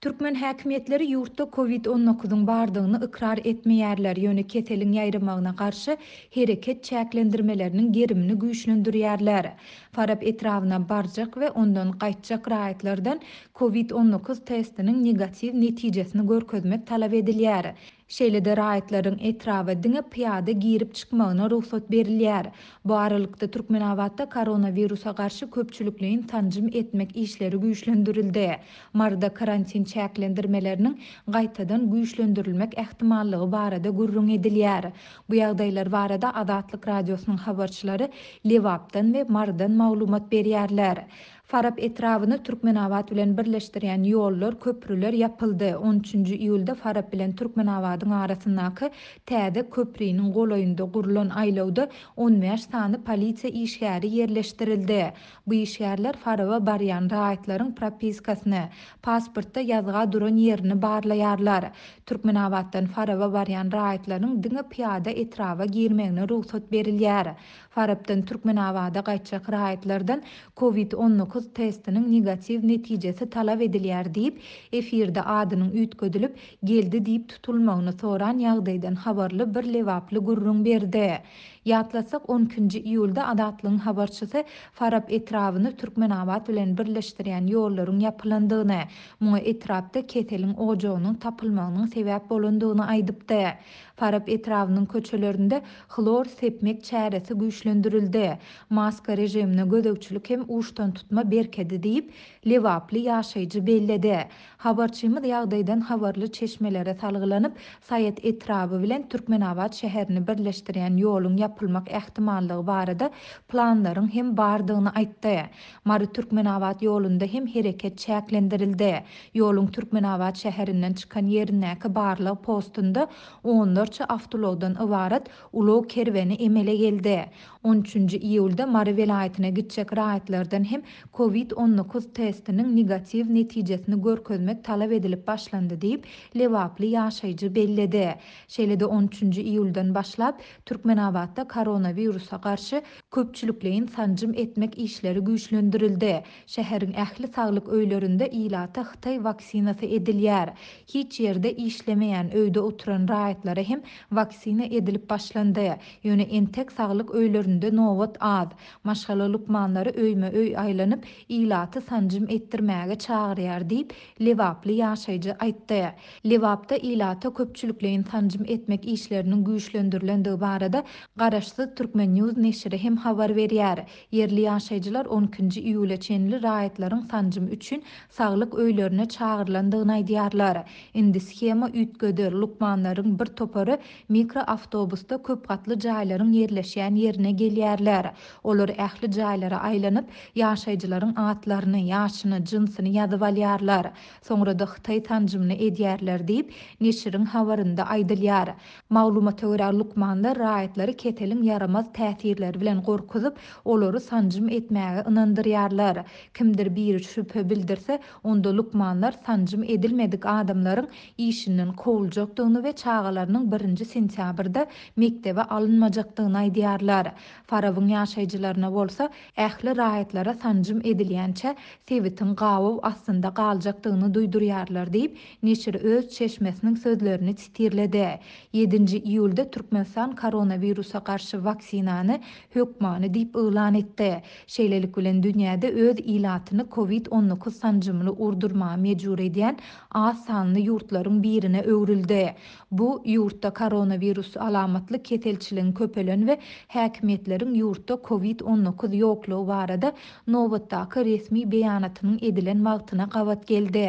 Türkmen häkimiýetleri ýurtda Covid 19-yň bardygyny ykrar etmeýärler, ýöne keseliň ýaýramagyna garşy hereket çäklendirmeleriniň gerimini güýçlendirýärler. Farap etrabyna barjak we ondan gaýtjak raýatlardan Covid 19 testiniň negatiw netijesini görkezmek talap edilýär. Şeýle-de raýatlaryň etraba diňe pyýada girip-çykmagyna rugsat berilýär. Bu aralykda, Türkmenabatda koronawirusa garşy köpçülikleýin sanjym etmek işleri güýçlendirildi. Maryda karantin çäklendirmeleriniň gaýtadan güýçlendirilmek ähtimallygy barada gürrüň edilýär. Bu ýagdaýlar barada Azatlyk Radiosynyň habarçylary Lebapdan we Marydan maglumat berýärler. Farap etrabyny Türkmenabat bilen birleşdirýän ýollar, köprüler ýapyldy. On üçünji iýulda Farap bilen Türkmenabadyň arasyndaky täze köpriniň golaýynda gurlan aýlawda 15 sany polisiýa işgäri ýerleşdirildi. Bu işgärler Faraba barýan raýatlaryň propiskasyny, pasportda ýazga duran ýerini barlaýarlar. Türkmenabatdan Faraba barýan raýatlaryň diňe pyýada etraba girmegine rugsat berilýär. Farapdan Türkmenabada gaýtjak raýatlardan Covid 19 testiniň negatiw netijesi talap edilýär diýip, efirde adynyň üýtgedilip, Geldi diýip tutulmagyny soran ýagdaýdan habarly bir lebaply gürrüň berdi. Ýatlatsak, on ikinji iýulda Azatlygyň habarçysy Farap etrabyny Türkmenabat bilen birleşdirýän ýollaryň ýapylandygyny, muňa etrapda keseliň ojagynyň tapylmagynyň sebäp bolandygyny aýdypdy. Farap etrabynyň köçelerinde hlor sepmek çäresi güýçlendirildi. Maska režimine gözegçilik hem uçdantutma berkedi diýip, lebaply ýaşaýjy belledi. Habarçymyz ýagdaýdan habarly çeşmelere salgylanyp, Saýat etraby bilen Türkmenabat şäherini birleşdirýän ýoluň ýapylmak ähtimallygy barada planlaryň hem bardygyny aýtdy. Mary-Türkmenabat ýolunda hem hereket çäklendirildi. Ýoluň Türkmenabat şäherinden çykan ýerindäki barlag postunda onlarça awtoulagdan ybarat ulag kerweni emele geldi. On üçünji iýulda Mary welaýatyna gitjek raýatlardan hem Covid 19 testiniň negatiw netijesini görkezmek talap edilip başlandy diýip, lebaply ýaşaýjy belledi. Şeýle-de on üçünji iýuldan başlap, Türkmenabatda koronawirusa garşy köpçülikleýin sanjym etmek işleri güýçlendirildi. Şäheriň ähli saglyk öýlerinde ilata hytaý waksinasy edilýär. Hiç ýerde işlemeýän, öýde oturan raýatlara hem waksina edilip başlandy. Ýöne entek saglyk öýlerinde nobat az. Maşgala lukmanlary öýme-öý aýlanyp, ilaty sanjym etdirmäge çagyrýar diýip, lebaply ýaşaýjy aýtdy. Lebapda ilata köpçülikleýin sanjym etmek işleriniň güýçlendirilendigi barada Garaşsyz Turkmen. News neşiri hem habar berýär. Ýerli ýaşaýjylar on ikinji iýula çenli raýatlaryň sanjym üçin saglyk öýlerine çagyrylandygyny aýdýarlar. Indi shema üýtgedi, lukmanlaryň bir topary mikroawtobusda köp gatly jaýlaryň ýerleşýän ýerine gelýärler. Olar ähli jaýlara aýlanyp, ýaşaýjylaryň atlaryny, ýaşyny, jynsyny ýazyp alýarlar. Soňra-da hytaý sanjymyny edýärler diýip, neşiriň habarynda aýdylýar. Maglumata görä, lukmanlar raýatlary keseliň ýaramaz täsirleri bilen gorkuzyp, olary sanjym etmäge ynandyrýarlar. Kimdir biri şübhe bildirse, onda lukmanlar sanjym edilmedik adamlaryň işinden kowuljakdygyny we çagalarynyň birinji sentýabrda mekdebe alynmajakdygyny aýdýarlar. Farabyň ýaşaýjylaryna bolsa, ähli raýatlara sanjym edilýänçä sebitiň gabaw astynda galjakdygyny duýdurýarlar diýip, neşir öz çeşmesiniň sözlerini sitirledi. Ýedinji iýulda Türkmenistan koronawirusa garşy waksinany hökmany diýip yglan etdi. Şeýlelik bilen, dünýäde öz ilatyny Covid 19 sanjymyny urdurmaga mejbur edýän az sanly ýurtlaryň birine öwrüldi. Bu, ýurtda koronawirus alamatly keselçiligiň köpelen we häkimiýetleriň ýurtda Covid 19 ýoklugy barada nobatdaky resmi beýanatynyň edilen wagtyna gabat geldi.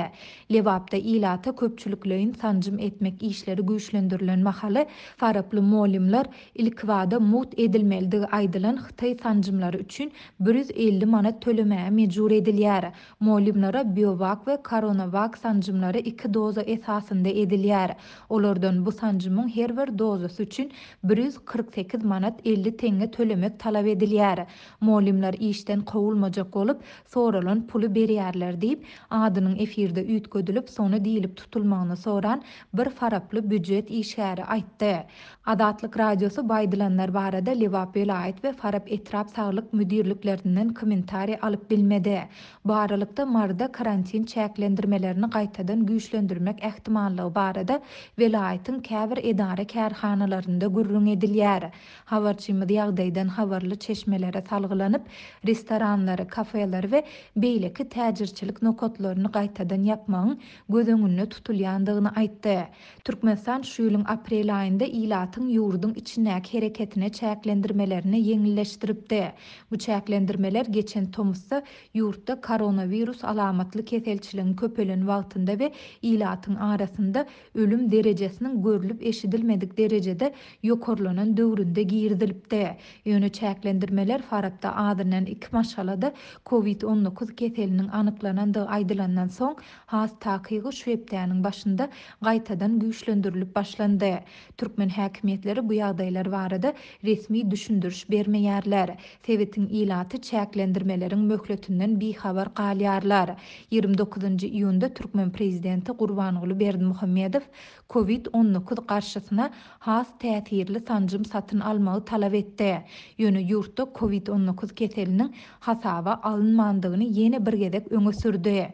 Lebapda ilata köpçülikleýin sanjym etmek işleri güýçlendirilen mahaly, faraply mugallymlar ilkibada mugt edilmelidigi aýdylan hytaý sanjymlary üçin 150 manat tölemäge mejbur edilýär. Mugallymlara Biowak we Koronawak sanjymlary iki doza esasynda edilýär. Olardan bu sanjymyň her bir dozasy üçin 148 manat 50 teňňe tölemek talap edilýär. Mugallymlar işden kowulmajak bolup, bolup, soralan puly berýärler diýip, adynyň efirde üýtgedilip, Sona diýlip tutulmagyny soran bir faraply býujet işgäri aýtdy. Azatlyk Radiosy bu aýdylanlar barada Lebap welaýat we Farap etrap saglyk müdirliklerinden kommentariý alyp bilmedi. Bu aralykda, Maryda karantin çäklendirmelerini gaýtadan güýçlendirmek ähtimallygy barada welaýatyň käbir edara-kärhanalarynda gürrüň edilýär. Habarçymyz ýagdaýdan habarly çeşmelere salgylanyp, restoranlary, kafeleri we beýleki täjirçilik nokatlaryny gaýtadan ýapmagyň göz öňünde tutulýandygyny aýtdy. Türkmenistan şu ýylyň aprel aýynda ilatyň ýurduň içindäki hereketine çäklendirmelerini ýeňilleşdiripdi. Bu çäklendirmeler geçen tomusda ýurtda koronawirus alamatly keselçiligiň köpelen wagtynda we ilatyň arasynda ölüm derejesiniň görlüp-eşidilmedik derejede ýokarlanan döwründe girizilipdi. Ýöne çäklendirmeler Farapda azyndan iki maşgalada Covid 19 keseliniň anyklanandygy aýdylandan soň, has takygy şu hepdäniň başynda gaýtadan güýçlendirilip başlandy. Türkmen häkimiýetleri bu ýagdaýlar barada resmi düşündiriş bermeýärler. Sebitiň ilaty çäklendirmeleriň möhletinden bihabar galýarlar. 29-njy iýunda türkmen prezidenti Gurbanguly Berdimuhamedow Covid 19 garşysyna has täsirli sanjym satyn almagy talap etdi. Ýöne ýurtda Covid 19 keseliniň hasaba alynmandygyny ýene bir gezek öňe sürdi.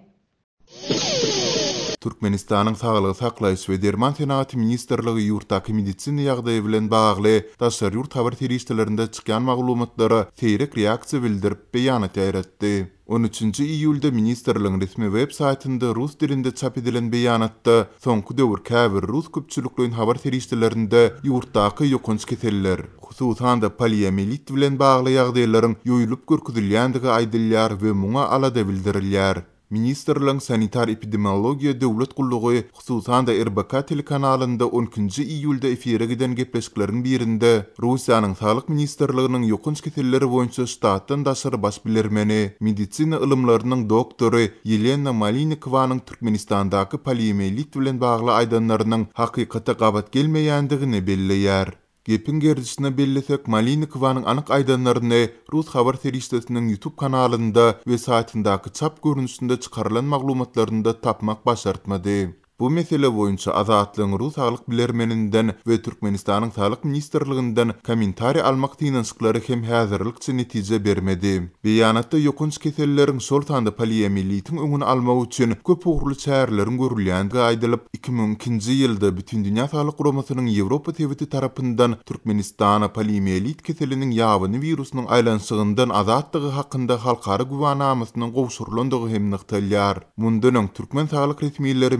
Türkmenistanyň Saglygy saklaýyş we derman senagaty ministrligi ýurtdaky medisina ýagdaýy bilen bagly daşary ýurt habar serişdelerinde çykýan maglumatlara seýrek reaksiýa bildirip, beýanat ýaýratdy. On üçünji iýulda ministrligiň resmi web saýtynda rus dilinde çap edilen beýanatda soňky döwür käbir rus köpçülikleýin habar serişdelerinde ýurtdaky ýokanç keseller, hususan-da poliomiýelit bilen bagly ýagdaýlaryň ýoýulyp görkezilýändigi aýdylýar we muňa alada bildirilýär. Ministrligiň Sanitar-epidemiologiýa döwlet gullugy, hususan-da RBK telekanalynda on ikinji iýulda efire giden gepleşikleriň birinde Russiýanyň Saglyk ministrliginiň ýokanç keselleri boýunça ştatdan daşary baş bilermeni, medisina ylymlarynyň doktory Ýelena Malinikowanyň Türkmenistandaky poliomiýelit bilen bagly aýdanlarynyň hakykata gabat gelmeýändigini belleýär. Gepiň gerdişine bellesek, Malinikowanyň anyk aýdanlaryny rus habar serişdesiniň YouTube kanalynda we saýtyndaky çap görnüşinde çykarylan maglumatlarynda tapmak başartmady. Bu mesele boýunça Azatlygyň rus saglyk bilermeninden we Türkmenistanyň Saglyk ministrliginden kommentariý almak synanyşyklary hem häzirlikçe netije bermedi. Beýanatda ýokanç keselleriň, şol sanda poliomielitiň öňüni almak üçin köp ugurly çäreleriň görülýändigi aýdylyp, 2002-nji ýylda Bütindünýä Saglyk Guramasynyň Ýewropa sebiti tarapyndan Türkmenistana poliomiýelit keseliniň ýabany wirusynyň aýlanyşygyndan azatdygy hakynda halkara güwänamasynyň gowşurylandygy hem nygtalýar. Mundan öň, türkmen saglyk resmileri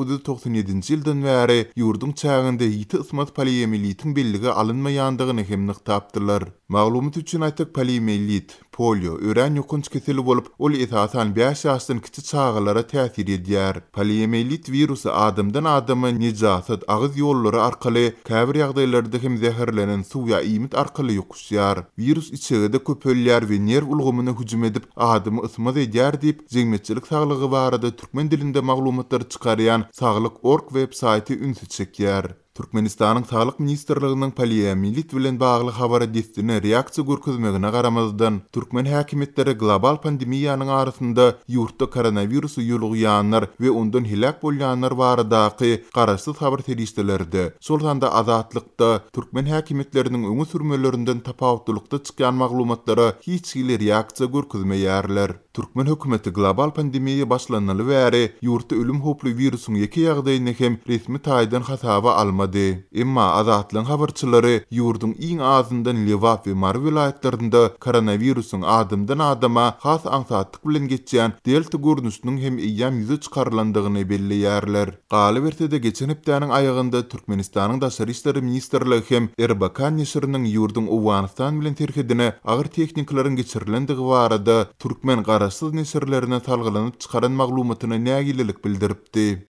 1997-nji ýyldan bäri ýurduň çäginde ýiti ysmaz poliomiýelitiň bellige alynmaýandygyny hem nygtapdylar. Maglumat üçin aýtsak, poliomiýelit, Polio, örän ýokanç keseli bolup, ol esasan bäş ýaşdan kiçi çagalara täsir edýär. Poliomiýelit wirusy adamdan adama nejasat, agyz ýollary arkaly, käbir ýagdaýlarda hem zäherlenen suw ýa iýmit arkaly ýokuşýar. Wirus içegede köpelýär we nerw ulgamyna hüjüm edip, adamy ysmaz edýär diýip, jemgyýetçilik saglygy barada türkmen dilinde maglumatlary çykarýan Saglyk org web saýty ünsi çekýär. Türkmenistanyň Saglyk ministrliginiň poliomiýelit bilen bagly habara dessine reaksiýa görkezmegine garamazdan, türkmen häkimiýetleri global pandemiýanyň arasynda ýurtda koronawirusa ýolugýanlar we ondan heläk bolýanlar baradaky garaşsyz habar serişdelerde, şol sanda Azatlykda türkmen häkimiýetleriniň öňe sürmelerinden tapawutlylykda çykýan maglumatlara hiç hili reaksiýa görkezmeýärler. Türkmen hökümeti global pandemiýa başlanaly bäri ýurtda ölüm howply wirusyň ýeke ýagdaýyny hem resmi taýdan hasaba almady. Emma Azatlygyň habarçylary ýurduň iň azyndan Lebap we Mary welaýatlarynda koronawirusyň adamdan adama has aňsatlyk bilen geçýän Delta görnüşiniň hem eýýäm ýüze çykarylandygyny belleýärler. Galyberse-de, geçen hepdäniň aýagynda Türkmenistanyň Daşary işler ministrligi hem RBK neşiriniň ýurduň Owganystan bilen serhedine agyr tehnikalaryň geçirilendigi barada türkmen garaşsyz neşirlerine salgylanyp çykaran maglumatyna nägilelik bildiripdi.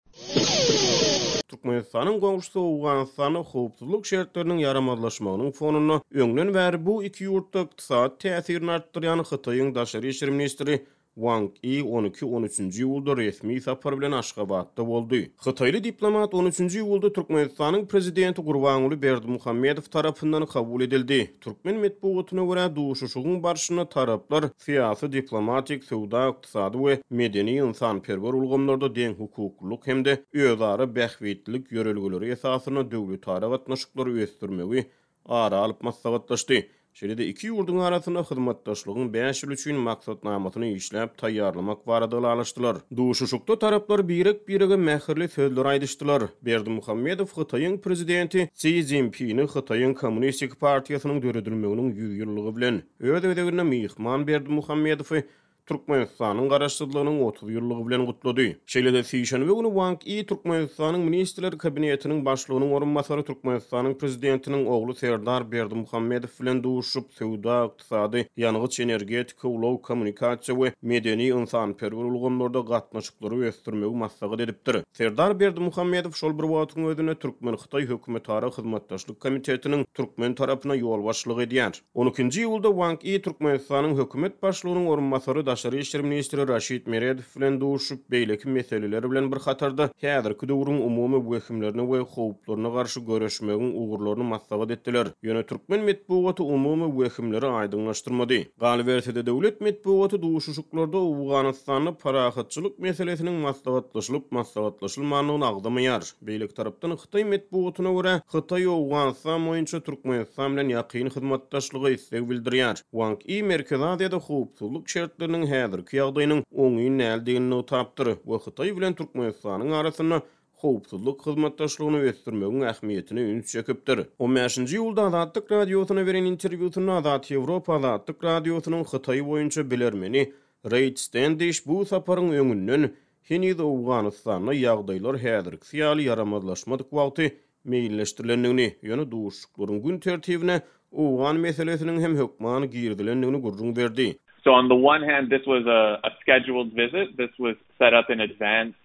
Türkmenistanyň goňşusy Owganystanda howpsuzlyk şertleriniň ýaramazlaşmagynyň fonunda, öňden bäri bu iki ýurtda ykdysady täsirini artdyrýan Hytaýyň daşary işler ministri. Wang I on iki, on üçünji iýulda resmi sapar bilen Aşgabatda boldy. Hytaýly diplomat on üçünji iýulda Türkmenistanyň Prezidenti Gurbanguly Berdimuhamedow tarapyndan kabul edildi. Türkmen metbugatyna görä, duşuşygyň barşynda taraplar syýasy-diplomatik, söwda-ykdysady we medeni-ynsanperwer ulgamlarda deňhukuklylyk hem-de özara bähbitlilik ýörelgeleri esasynda döwletara gatnaşyklary ösdürmegi ara alyp maslahatlaşdy. Şeýle-de iki ýurduň arasynda hyzmatdaşlygyň bäş ýyl üçin maksatnamasyny işläp taýýarlamak barada ylalaşdylar. Duşuşykda taraplar birek-birege mähirli sözler aýdyşdylar. Berdimuhamedow Hytaýyň Prezidenti Si Szinpini Hytaýyň Kommunistik partiýasynyň döredilmeginiň 100 ýyllygy bilen, öz gezeginde myhman Berdimuhamedowy Türkmenistanyň Garaşsyzlygynyň 30 ýyllygy bilen gutlady. Şeýle-de sişenbe güni Wang I Türkmenistanyň Ministrler Kabinetiniň Başlygynyň orunbasary Türkmenistanyň Prezidentiniň ogly Serdar Berdimuhamedow bilen duşuşyp, söwda-ykdysady, ýangyç-energetika, ulag-kommunikasiýa we medeni-ynsanperwer ulgamlarda gatnaşyklary ösdürmegi maslahat edipdir. Serdar Berdimuhamedow şol bir wagtyň özünde türkmen-hytaý hökümetara hyzmatdaşlyk komitetiniň türkmen tarapyna ýolbaşçylyk edýär. On ikinji iýulda Wang I Türkmenistanyň hökümet başlygynyň orunbasary, daşary işler ministri Raşid Meredow bilen duşuşyp, beýleki meseleler bilen bir hatarda, häzirki döwrüň umumy wehimlerine we howplaryna garşy göreşmegiň ugurlaryny maslahat etdiler. Ýöne türkmen metbugaty umumy wehimleri aýdyňlaşdyrmady. Galyberse-de, döwlet metbugaty duşuşyklarda Owganystanda parahatçylyk meselesiniň maslahatlaşylyp-maslahatlaşylmandygyny agzamaýar. Beýleki tarapdan, hytaý metbugatyna görä, Hytaý Owganystan boýunça Türkmenistan bilen ýakyn hyzmatdaşlyga isleg bildirýär. Wang I Merkezi Aziýada howpsuzlyk şertleriniň häzirki ýagdaýynyň oňyn däldigini nygtapdyr we Hytaý bilen Türkmenistanyň arasynda howpsuzlyk hyzmatdaşlygyny ösdürmegiň ähmiýetine üns çekipdir. On bäşinji iýulda Azatlyk Radiosyna beren interwýusynda Azat Ýewropa Azatlyk Radiosynyň Hytaý boýunça bilermeni Reýd Stendiş bu saparyň öňünden Heniz Owganystanda ýagdaýlar häzirkisi ýaly ýaramazlaşmadyk wagty meýilleşdirilendigini, ýöne duşuşyklaryň gün tertibine owgan meselesiniň hem hökman girizilendigini gürrüň berdi. So on the one hand this was a scheduled visit, this was set up in advance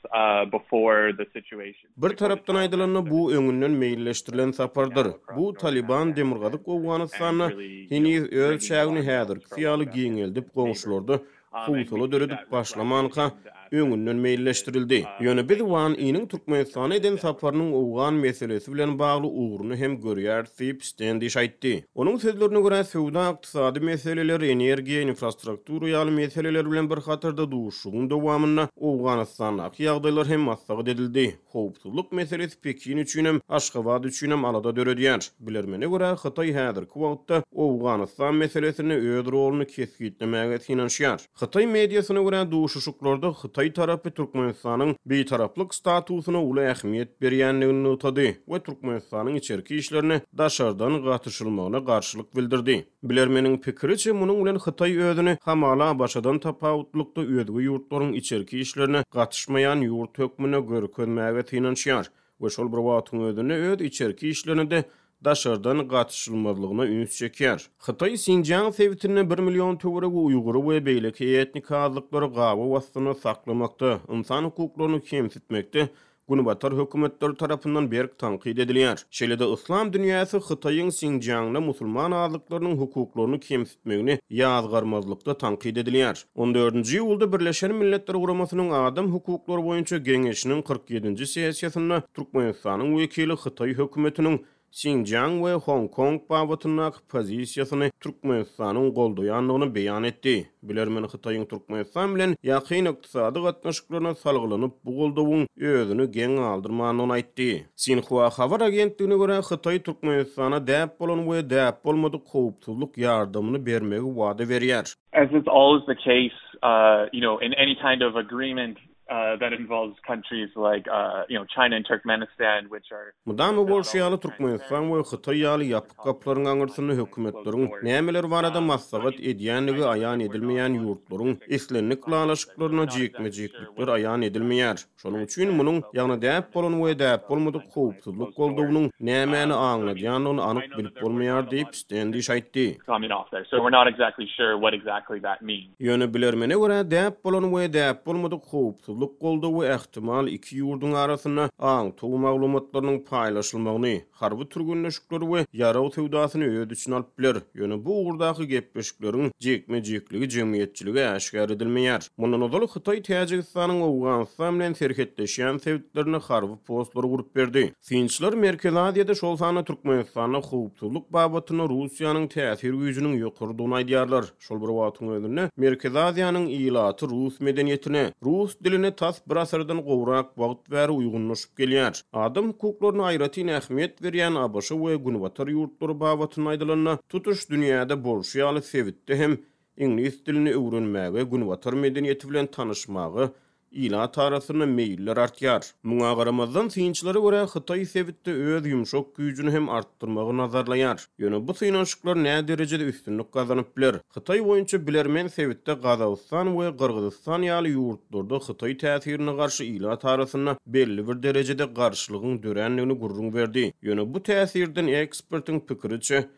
before the situation. Bir tarapdan aýdylanda bu öňünden meýilleşdirilen sapardyr. Bu Talyban Demirgazyk Owganystanda heniz öz çägini häzirkisi ýaly giňeldip goňşularda howsala döredip başlamanka, öňünden meýilleşdirildi. Ýöne biz Wan Iniň Türkmenistana eden saparynyň owgan meselesi bilen bagly ugruny hem görýäris diýip, Stendiş aýtdy. Onuň sözlerine görä, söwda-ykdysady meseleler, energiýa, infrastruktura ýaly meseleler bilen bir hatarda duşuşygyň dowamynda Owganystandaky ýagdaýlar hem maslahat edildi. Howpsuzlyk meselesi Pekin üçinem, Aşgabat üçinem alada döredýär. Bilermene görä, Hytaý häzirki wagtda Owganystan meselesinde öz roluny kesgitlemäge synanyşýar. Hytaý mediasyna görä, duşuşyklarda hytaý tarapy Türkmenistanyň bitaraplyk statusyna uly ähmiýet berýändigini nygtady we Türkmenistanyň içerki işlerine daşardan gatyşylmagyna garşylyk bildirdi. Bilermeniň pikiriçe, munuň bilen Hytaý özüni hamala ABŞ-dan tapawutlykda özge ýurtlaryň içerki işlerine gatyşmaýan ýurt hökmünde görkezmäge synanyşýar we şol bir wagtyň özünde öz içerki işlerine-de daşardan gatyşylmazlygyna üns çekýär. Hytaý Sinjiang sebitinde bir million töweregi uýgury we beýleki etnik azlyklary gabaw astynda saklamakda, ynsan hukuklaryny kemsitmekde Günbatar hökümetleri tarapyndan berk tankyt edilýär. Şeýle-de yslam dünýäsi Hytaýyň Sinjiangda musulman azlyklarynyň hukuklaryny kemsitmegini ýazgarmazlykda tankyt edilýär. On dördünji iýulda Birleşen Milletler Guramasynyň Adam hukuklary boýunça Geňeşiniň 47-nji sessiýasynda Türkmenistanyň wekili Hytaý hökümetiniň Sinjiang we Hong Kong babatyndaky pozisiýasyny Türkmenistanyň goldaýandygyny beýan etdi. Bilermen Hytaýyň Türkmenistan bilen ýakyn ykdysady gatnaşyklaryna salgylanyp, bu goldawyň özüni geň galdyrmandygyny aýtdy. Sinhua habar agentligine görä, Hytaý Türkmenistana däp bolan we däp bolmadyk howpsuzlyk ýardamyny bermegi wada berýär. As is always the case, you know, in any kind of agreement that involves countries like, you know, China and Turkmenistan, which are. Mydama bolşy ýaly, Türkmenistan we Hytaý ýaly ýapyk gapylaryň aňyrsynda hökümetleriň nämeler barada maslahat edýändigi aýan edilmeýän ýurtlaryň islendik ylalaşyklarynda jikme-jiklikler aýan edilmeýär. Şonuň üçin munuň, ýagny däp bolan we däp bolmadyk howpsuzlyk goldawynyň nämäni aňladýandygyny anyk bilip bolmaýar diýip, Stendiş aýtdy. Ýöne bilermene görä, däp bolan we däp bolmadyk howpsuzlyk. howpsuzlyk goldawy ähtimal iki ýurduň arasynda aňtaw maglumatlarynyň paýlaşylmagyny, harby türgenleşikleri we ýarag söwdasyny öz içine alyp biler. Ýöne bu ugurdaky gepleşikleriň jikme-jikligi jemgyýetçilige äşgär edilmeýär. Mundan ozal Hytaý Täjigistanyň Owganystan bilen serhetleşýän sebitlerinde harby postlary gurup berdi. Synçylar Merkezi Aziýada, şol sanda Türkmenistanda howpsuzlyk babatynda Russiýanyň täsir güýjüniň ýokarydygyny aýdýarlar. Şol bir wagtyň özünde, Merkezi Aziýanyň ilaty rus medeniýetine, rus diline tas bir asyrdan gowrak wagt bäri uýgunlaşyp gelýär. Adam hukuklaryna aýratyn ähmiýet berýän abş we Günbatar ýurtlary babatynda aýdylanda, tutuş dünýäde bolşy ýaly sebitde hem iňlis dilini öwrenmäge, Günbatar medeniýeti bilen tanyşmaga Ilat arasynda meýiller artýar. Muňa garamazdan, synçylara görä, Hytaý sebitde öz ýumşak güýjüni hem artdyrmagy nazarlaýar. Ýöne bu synanyşyklar näderejede üstünlik gazanyp biler? Hytaý boýunça bilermen sebitde Gazagystan we Gyrgyzystan ýaly ýurtlarda hytaý täsirine garşy ilat arasynda belli bir derejede garşylygyň dörändigini gürrüň berdi. Ýöne bu täsirden ekspertiň pikiriçe,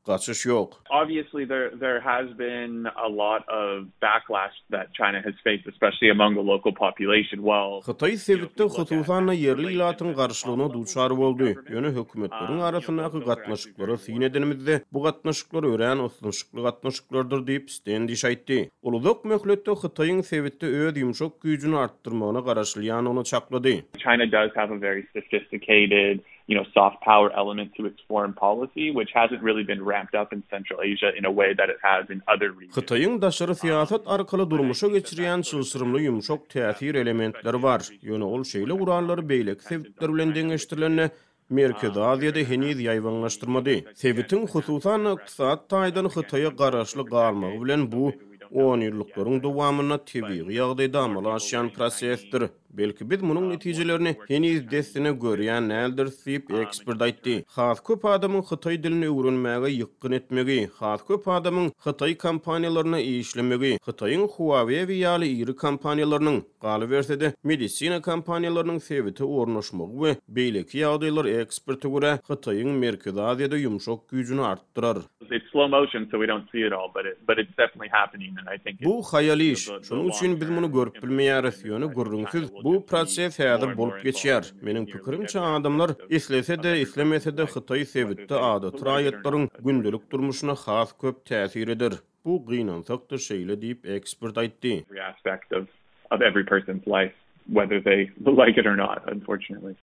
Gaçyş ýok. Obviously there there has been a lot of backlash that China has faced especially among the local population while Hytaý sebitde hususan-da ýerli ilatyň garşylygyna duçar boldy. Ýöne hökümetleriň arasyndaky gatnaşyklara syn edenimizde, bu gatnaşyklar örän ysnyşykly gatnaşyklardyr diýip, Stendiş aýtdy. Ol uzak möhletde Hytaýyň sebitde öz ýumşak güýjüni artdyrmagyna garaşylýandygyny çaklady. China does have a very sophisticated you know, soft power element to its foreign policy, which hasn't really been ramped up in Central Asia in a way that it has in other regions. Hytaýyň daşary syýasat arkaly durmuşa geçirýän çylşyrymly ýumşak täsir elementleri bar, ýöne ol şeýle gurallary beýleki sebitler bilen deňeşdirilende Merkezi Aziýada heniz ýaýbaňlaşdyrmady. Sebitiň, hususan-da, ykdysady taýdan Hytaýa garaşly galmagy bilen bu onýyllyklaryň dowamynda tebigy ýagdaýda amala aşýan prosesdir. Belki biz munuň netijelerini heniz dessine görýän däldiris diýip, ekspert aýtdy. Has köp adamyň hytaý dilini öwrenmäge ýykgyn etmegi, has köp adamyň hytaý kompaniýalarynda işlemegi, Hytaýyň Huawei ýaly iri kompaniýalarynyň, galyberse-de, medisina kompaniýalarynyň sebite ornaşmagy we beýleki ýagdaýlar eksperte görä, Hytaýyň Merkezi Aziýada ýumşak güýjüni artdyrar. It's slow motion so we don't see it all but it but it's definitely happening and I think Bu haýal iş, şonuň üçin biz muny görüp bilmeýäris, ýöne gürrüňsiz bu proses häzir bolup geçýär. Meniň pikirimçe adamlar islese-de, islemese-de Hytaý sebitde adaty raýatlaryň gündelik durmuşyna has köp täsir eder. Bu gynansak-da şeýle diýip, ekspert aýtdy.